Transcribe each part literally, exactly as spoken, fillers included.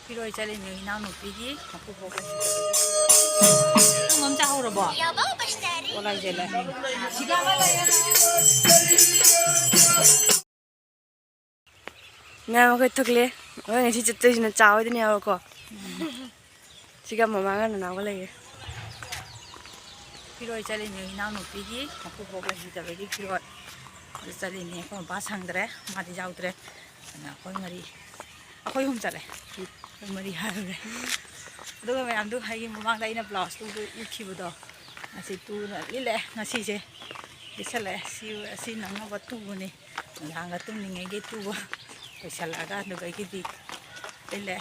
ꯐꯤꯔꯣꯏ ꯆꯠꯂꯤꯅꯦ ꯏꯅꯥꯎꯅꯨꯄꯤꯒꯤ ꯃꯀꯨꯕꯣꯛ ꯂꯩꯁꯤꯟꯕꯒꯤ꯫ ꯅꯪ ꯑꯃ ꯆꯥꯍꯧꯔꯕꯣ? ꯑꯣ, ꯂꯥꯏꯖꯦꯜꯂꯦ꯫ ꯉꯥ ꯃꯈꯣꯏ ꯊꯣꯛꯂꯦ꯫ ꯃꯈꯣꯏ ꯉꯁꯤ ꯆꯠꯇꯣꯏꯁꯤꯅ ꯆꯥ ꯍꯣꯏꯗꯅꯦꯕꯀꯣ꯫ ꯁꯤꯒ ꯃꯃꯥꯒ ꯅꯅꯥꯎꯒ ꯂꯩꯌꯦ꯫ ꯐꯤꯔꯣꯏ ꯆꯠꯂꯤꯅꯦ ꯏꯅꯥꯎꯅꯨꯄꯤꯒꯤ ꯃꯀꯨꯕꯣꯛ ꯂꯩꯈꯤꯗꯕꯒꯤ ꯐꯤꯔꯣꯏ꯫ ꯑꯗꯨ ꯆꯠꯂꯤꯅꯦ꯫ ꯑꯩꯈꯣꯏ ꯃꯄꯥ ꯁꯪꯗ꯭ꯔꯦ, ꯃꯥꯗꯤ ꯌꯥꯎꯗ꯭ꯔꯦ꯫ ꯑꯗꯨꯅ ꯑꯩꯈꯣꯏ ꯃꯔꯤ, ꯑꯩꯈꯣꯏ ꯑꯍꯨꯝ ꯆꯠꯂꯦ꯫ ꯑꯩꯈꯣꯏ ꯃꯔꯤ ꯍꯥꯏꯔꯨꯔꯦ꯫ ꯑꯗꯨꯒ ꯃꯌꯥꯝꯗꯨ ꯍꯥꯏꯒꯤ ꯃꯃꯥꯡꯗ ꯑꯩꯅ ꯕ꯭ꯂꯥꯎꯁ ꯇꯨꯕꯗꯨ ꯏꯠꯈꯤꯕꯗꯣ, ꯑꯁꯤ ꯇꯨꯅ ꯂꯤꯠꯂꯛꯑꯦ꯫ ꯉꯁꯤꯁꯦ ꯂꯤꯠꯁꯜꯂꯛꯑꯦ꯫ ꯁꯤ, ꯑꯁꯤ ꯅꯪꯅꯕ ꯇꯨꯕꯅꯤ꯫ ꯅꯨꯡꯗꯥꯡꯒ ꯇꯨꯝꯂꯤꯉꯩꯒꯤ ꯇꯨꯕ ꯂꯣꯏꯁꯜꯂꯛꯑꯒ ꯑꯗꯨꯗꯒꯤꯗꯤ ꯂꯤꯠꯂꯦ꯫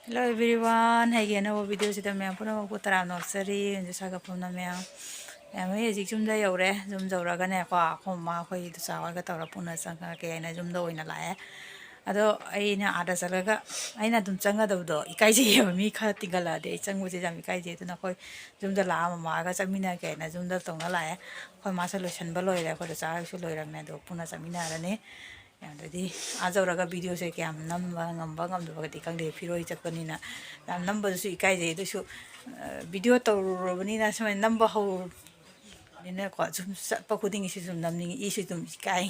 Hello everyone, ꯑꯩꯒꯤ ꯑꯅꯧꯕ ꯚꯤꯗꯤꯑꯣꯁꯤꯗ ꯃꯌꯥꯝ ꯄꯨꯝꯅꯃꯛꯄꯨ ꯇꯔꯥꯝꯅ ꯑꯣꯛꯆꯔꯤ꯫ ꯍꯧꯖꯤꯛ ꯁꯥꯒꯠꯐꯝꯅ ꯃꯌꯥꯝ, ꯃꯌꯥꯝ, ꯑꯩ ꯍꯧꯖꯤꯛ ꯌꯨꯝꯗ ꯌꯧꯔꯦ꯫ ꯌꯨꯝ ꯌꯧꯔꯒꯅꯦꯀꯣ, ꯑꯩꯈꯣꯏ ꯃꯃꯥ, ꯑꯩꯈꯣꯏ ꯏꯗꯣꯝꯆꯥ ꯍꯣꯏꯒ ꯇꯧꯔ ꯄꯨꯟꯅ ꯆꯪꯉꯛꯑꯒꯦ ꯍꯥꯏꯅ ꯌꯨꯝꯗ ꯑꯣꯏꯅ ꯂꯥꯛꯑꯦ꯫ ꯑꯗꯣ ꯑꯩꯅ ꯑꯥꯗ ꯆꯠꯂꯒ ꯑꯩꯅ ꯑꯗꯨꯝ ꯆꯪꯒꯗꯕꯗꯣ ꯏꯀꯥꯏꯖꯩꯌꯦꯕ, ꯃꯤ ꯈꯔ ꯇꯤꯟꯒꯜꯂꯛꯑꯗꯤ ꯑꯩ ꯆꯪꯕꯁꯦ ꯌꯥꯝ ꯏꯀꯥꯏꯖꯩ꯫ ꯑꯗꯨꯅ ꯑꯩꯈꯣꯏ ꯌꯨꯝꯗ ꯂꯥꯛꯑ ꯃꯃꯥꯒ ꯆꯪꯃꯤꯟꯅꯒꯦ ꯍꯥꯏꯅ ꯌꯨꯝꯗ ꯇꯧꯅ ꯂꯥꯛꯑꯦ꯫ ꯑꯩꯈꯣꯏ ꯃꯥꯁꯨ ꯂꯣꯏꯁꯟꯕ ꯂꯣꯏꯔꯦ, ꯑꯩꯈꯣꯏ ꯏꯗꯣꯝꯆꯥ ꯍꯣꯏꯁꯨ ꯂꯣꯏꯔꯝꯃꯦ꯫ ꯑꯗꯣ ꯄꯨꯟꯅ ꯆꯪꯃꯤꯟꯅꯔꯅꯤ꯫ ꯑꯗꯩꯗꯤ ꯑꯥ ꯌꯧꯔꯒ ꯚꯤꯗꯤꯑꯣꯁꯦ ꯀꯌꯥꯝ ꯅꯝꯕ ꯉꯝꯕ ꯉꯝꯗꯕꯒꯗꯤ ꯈꯪꯗꯦ, ꯐꯤꯔꯣꯏ ꯆꯠꯄꯅꯤꯅ ꯌꯥꯝ ꯅꯝꯕꯗꯨꯁꯨ ꯏꯀꯥꯏꯖꯩ꯫ ꯑꯗꯨꯁꯨ, ꯑ, ꯚꯤꯗꯤꯑꯣ ꯇꯧꯔꯨꯔꯕꯅꯤꯅ ꯁꯨꯃꯥꯏꯅ ꯅꯝꯕ ꯍꯧꯔꯨꯔꯕꯅꯤꯅꯀꯣ, ꯁꯨꯝ ꯆꯠꯄ ꯈꯨꯗꯤꯡꯒꯤꯁꯨ ꯁꯨꯝ ꯅꯝꯅꯤꯡꯉꯤ, ꯏꯁꯨ ꯑꯗꯨꯝ ꯏꯀꯥꯏ꯫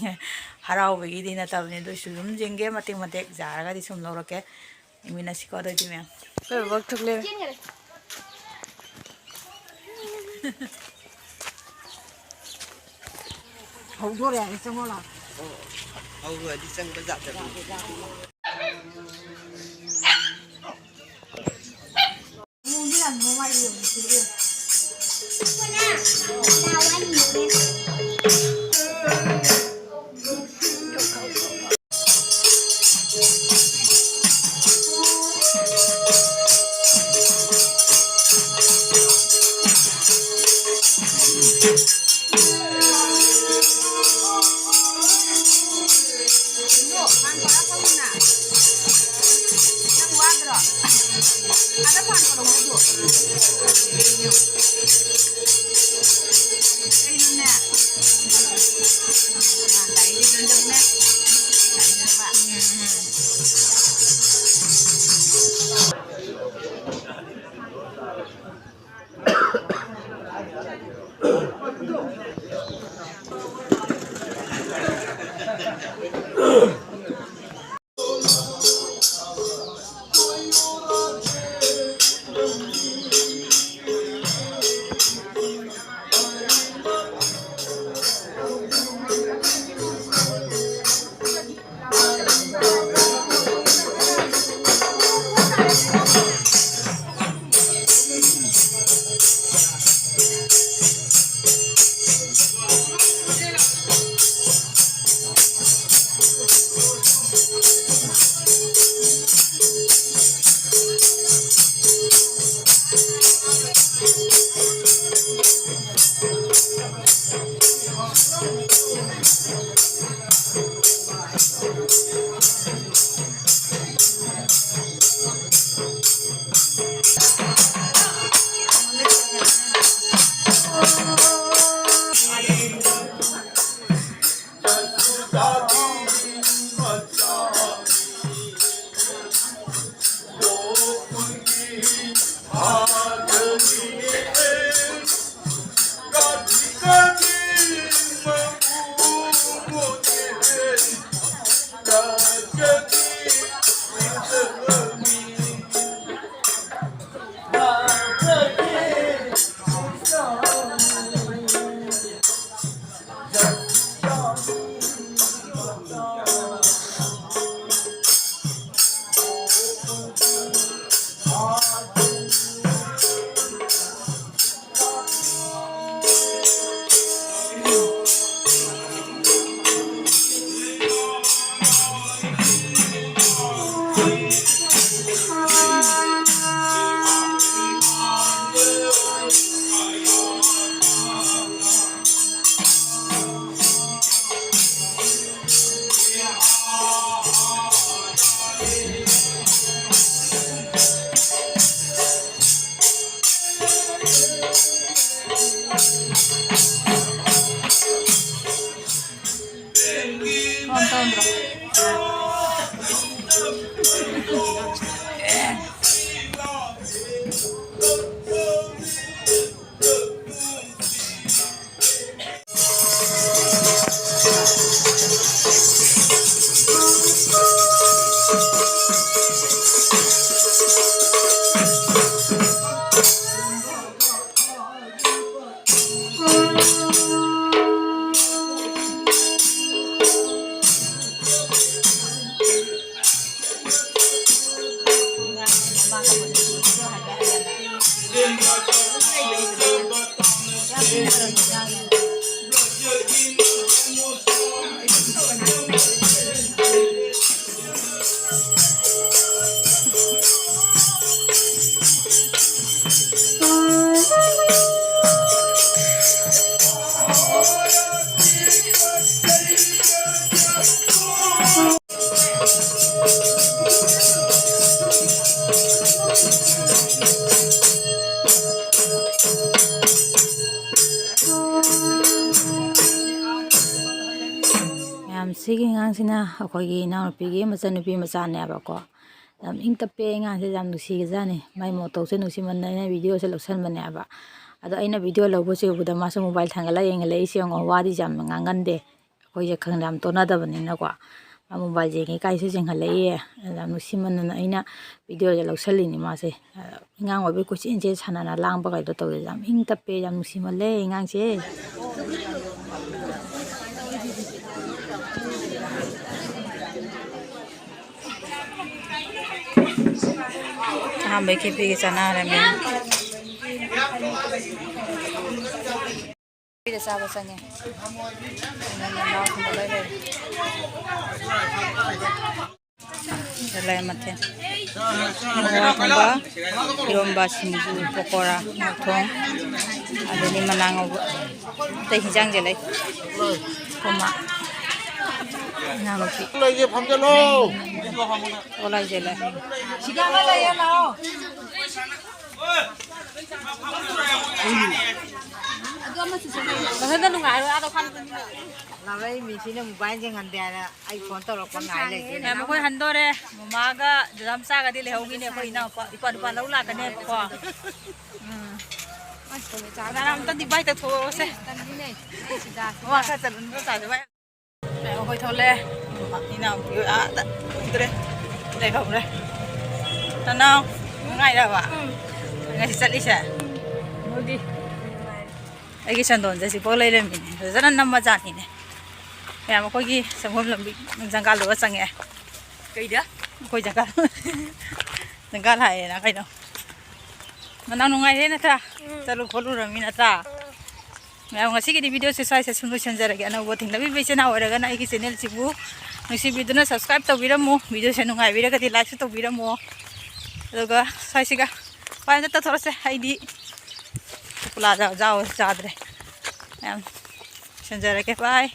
ꯍꯔꯥꯎꯕꯒꯤꯗꯤ ꯅꯠꯇꯕꯅꯤ, ꯑꯗꯨꯏꯁꯨ ꯑꯗꯨꯝ ꯌꯦꯡꯒꯦ ꯃꯇꯦꯛ ꯃꯇꯦꯛ ꯌꯥꯔꯒꯗꯤ ꯁꯨꯝ ꯂꯧꯔꯛꯀꯦ꯫ ꯌꯦꯡꯃꯤꯟꯅꯁꯤꯀꯣ ꯑꯗꯨꯑꯣꯏꯗꯤ ꯃꯌꯥꯝ꯫ ꯑꯩꯈꯣꯏ ꯕꯕꯥ ꯊꯣꯛꯂꯛꯑꯦ꯫ ꯍꯧꯗꯣꯔꯦ ꯍꯥꯏꯔꯦ, ꯆꯪꯉꯣ ꯂꯥꯎ꯫ ꯍꯧꯔꯨꯔꯗꯤ ꯆꯪꯕ ꯖꯥꯠꯇ꯫ Contando. ꯃꯌꯥꯝ, ꯁꯤꯒꯤ ꯑꯉꯥꯡꯁꯤꯅ ꯑꯩꯈꯣꯏꯒꯤ ꯏꯅꯥꯎꯅꯨꯄꯤꯒꯤ ꯃꯆꯟꯅꯨꯄꯤ ꯃꯆꯥꯅꯦꯕꯀꯣ꯫ ꯌꯥꯝ ꯏꯪ ꯇꯞꯄꯦ ꯑꯉꯥꯡꯁꯦ, ꯌꯥꯝ ꯅꯨꯡꯁꯤꯒꯖꯥꯠꯅꯤ꯫ ꯃꯥꯏ ꯃꯇꯧꯁꯦ ꯅꯨꯡꯁꯤꯃꯟꯗꯅ ꯑꯩꯅ ꯚꯤꯗꯤꯑꯣꯁꯦ ꯂꯧꯁꯟꯕꯅꯦꯕ꯫ ꯑꯗꯣ ꯑꯩꯅ ꯚꯤꯗꯤꯑꯣ ꯂꯧꯕꯁꯦ ꯎꯕꯗ ꯃꯥꯁꯨ ꯃꯣꯕꯥꯏꯜ ꯊꯥꯡꯒꯠꯂ ꯌꯦꯡꯍꯜꯂꯛꯏꯁꯦ ꯌꯦꯡꯉꯣ, ꯋꯥꯗꯤ ꯌꯥꯝ ꯉꯥꯡꯒꯟꯗꯦ꯫ ꯑꯩꯈꯣꯏꯁꯦ ꯈꯪꯗꯦ, ꯌꯥꯝ ꯇꯣꯟꯅꯗꯕꯅꯤꯅꯀꯣ꯫ ꯃꯥ ꯃꯣꯕꯥꯏꯜ ꯌꯦꯡꯉꯤ ꯀꯥꯏꯁꯨ ꯌꯦꯡꯍꯜꯂꯛꯏ꯫ ꯑꯗ ꯌꯥꯝ ꯅꯨꯡꯁꯤꯃꯟꯗꯅ ꯑꯩꯅ ꯚꯤꯗꯤꯑꯣꯁꯦ ꯂꯧꯁꯜꯂꯤꯅꯤ ꯃꯥꯁꯦ꯫ ꯑꯉꯥꯡ ꯑꯣꯏꯕꯩ ꯀꯣꯏꯆꯦꯟ ꯆꯦꯟ ꯁꯥꯟꯅꯅ ꯂꯥꯡꯕ ꯀꯥꯏꯗꯣ ꯇꯧꯗꯦ꯫ ꯌꯥꯝ ꯏꯪ ꯇꯞꯄꯦ, ꯌꯥꯝ ꯅꯨꯡꯁꯤꯃꯜꯂꯦ ꯑꯉꯥꯡꯁꯦ꯫ ꯑꯍꯥꯟꯕꯩ ꯈꯦꯄꯤꯒ ꯆꯥꯟꯅꯔꯝꯃꯦ꯫ ꯈꯦꯄꯤꯗ ꯆꯥꯕ ꯆꯪꯉꯦ꯫ ꯉꯥ ꯊꯣꯡꯕ ꯂꯣꯏ ꯂꯩꯔꯦ꯫ ꯁꯤꯗ ꯂꯩꯔꯦ ꯃꯊꯦꯜ꯫ ꯉꯥ ꯊꯣꯡꯕ, ꯏꯔꯣꯝꯕ, ꯁꯤꯡꯖꯨ, ꯄꯀꯣꯔꯥ, ꯉꯥ ꯊꯣꯡ, ꯑꯗꯩꯗꯤ ꯃꯅꯥ ꯉꯧꯕ꯫ ꯑꯇꯩ ꯍꯤꯟꯖꯥꯡꯁꯦ ꯂꯩ꯫ ꯀꯣꯃꯥ꯫ ꯏꯅꯥꯎꯅꯨꯄꯤ꯫ ꯂꯩꯌꯦ, ꯐꯝꯖꯜꯂꯣ꯫ ꯄꯀꯣꯔꯥꯁꯦ ꯂꯩ꯫ ꯁꯤꯗ ꯑꯃ ꯂꯩꯌꯦ, ꯂꯥꯛꯑꯣ꯫ ꯃꯊꯟꯇ ꯅꯨꯡꯉꯥꯏꯔꯣꯏ, ꯑꯥꯗ ꯈꯥꯡꯗꯣꯏꯅꯤꯅꯦ꯫ ꯂꯥꯎꯔꯛꯏ ꯃꯤꯁꯤꯅ ꯃꯣꯕꯥꯏꯜ ꯌꯦꯡꯍꯟꯗꯦ ꯍꯥꯏꯅ ꯑꯩ ꯐꯣꯟ ꯇꯧꯔꯛꯄ ꯉꯥꯏ ꯂꯩꯒꯦ꯫ ꯃꯌꯥꯝ ꯑꯩꯈꯣꯏ ꯍꯟꯗꯣꯔꯦ꯫ ꯃꯃꯥꯒ ꯗꯗꯥ ꯃꯆꯥꯒꯗꯤ ꯂꯩꯍꯧꯈꯤꯅꯦ, ꯑꯩꯈꯣꯏ ꯏꯅꯥꯎꯄꯥ ꯏꯄꯥ ꯅꯨꯄꯥ ꯂꯧ ꯂꯥꯛꯀꯅꯦꯕꯀꯣ꯫ ꯎꯝ꯫ ꯀꯅꯥꯅ ꯑꯝꯇꯗꯤ ꯕꯥꯏ ꯇꯧꯊꯣꯛꯑꯣꯁꯦ꯫ ꯃꯃꯥ ꯈꯔ ꯆꯠꯂꯨꯅ ꯆꯥꯁꯦ ꯕꯥꯏ꯫ ꯑꯩꯈꯣꯏ ꯊꯣꯛꯂꯛꯑꯦ꯫ ꯏꯅꯥꯎꯄꯤ ꯑꯥꯗ ꯎꯗ꯭ꯔꯦ꯫ ꯂꯩꯍꯧꯔꯦ꯫ ꯅꯅꯥꯎ ꯅꯨꯡꯉꯥꯏꯔꯕ? ꯎꯝ꯫ ꯉꯁꯤ ꯆꯠꯂꯤꯁꯦ? ꯎꯝ꯫ ꯅꯣꯏꯗꯤ? ꯑꯩꯒꯤ ꯁꯦꯟꯗꯣꯟꯁꯦ ꯁꯤꯐꯥꯎ ꯂꯩꯔꯝꯃꯤꯅꯦ꯫ ꯐꯖꯅ ꯅꯝꯃꯖꯥꯠꯅꯤꯅꯦ꯫ ꯃꯌꯥꯝ ꯑꯩꯈꯣꯏꯒꯤ ꯁꯪꯒꯣꯝ ꯂꯝꯕꯤ ꯖꯪꯒꯥꯜꯗꯨꯒ ꯆꯪꯉꯛꯑꯦ꯫ ꯀꯩꯗ? ꯑꯩꯈꯣꯏ ꯖꯪꯒꯥꯜ꯫ ꯖꯪꯒꯥꯜ ꯍꯥꯏꯌꯦꯅ ꯀꯩꯅꯣ꯫ ꯃꯅꯥꯎ ꯅꯨꯡꯉꯥꯏꯔꯦ ꯅꯠꯇ꯭ꯔꯥ? ꯎꯝ꯫ ꯆꯠꯂꯨ ꯈꯣꯠꯂꯨꯔꯃꯤ ꯅꯠꯇ꯭ꯔꯥ? ꯎꯝ꯫ ꯃꯌꯥꯝ ꯉꯁꯤꯒꯤꯗꯤ ꯚꯤꯗꯤꯑꯣꯁꯦ ꯁ꯭ꯋꯥꯏꯁꯦ ꯁꯨꯝ ꯂꯣꯏꯁꯤꯟꯖꯔꯒꯦ꯫ ꯑꯅꯧꯕ ꯊꯦꯡꯅꯕꯤꯕ ꯏꯆꯤꯟ ꯏꯅꯥꯎ ꯑꯣꯏꯔꯒꯅ ꯑꯩꯒꯤ ꯆꯦꯅꯦꯜꯁꯤꯕꯨ ꯅꯨꯡꯁꯤꯕꯤꯗꯨꯅ ꯁꯕꯁꯀ꯭ꯔꯥꯏꯕ ꯇꯧꯕꯤꯔꯝꯃꯨ꯫ ꯚꯤꯗꯤꯑꯣꯁꯦ ꯅꯨꯡꯉꯥꯏꯕꯤꯔꯒꯗꯤ ꯂꯥꯏꯛꯁꯨ ꯇꯧꯕꯤꯔꯝꯃꯨ꯫ ꯑꯗꯨꯒ ꯁ꯭ꯋꯥꯏꯁꯤꯒ ꯄꯥꯏ ꯑꯝꯇ ꯇꯧꯊꯣꯔꯛꯁꯦ꯫ ꯑꯩꯗꯤ ꯄꯨꯂꯥ ꯆꯥ-, ꯆꯥꯎ-, ꯆꯥꯗ꯭ꯔꯦ꯫ ꯃꯌꯥꯝ ꯂꯣꯏꯁꯤꯟꯖꯔꯒꯦ꯫ ꯕꯥꯏ꯫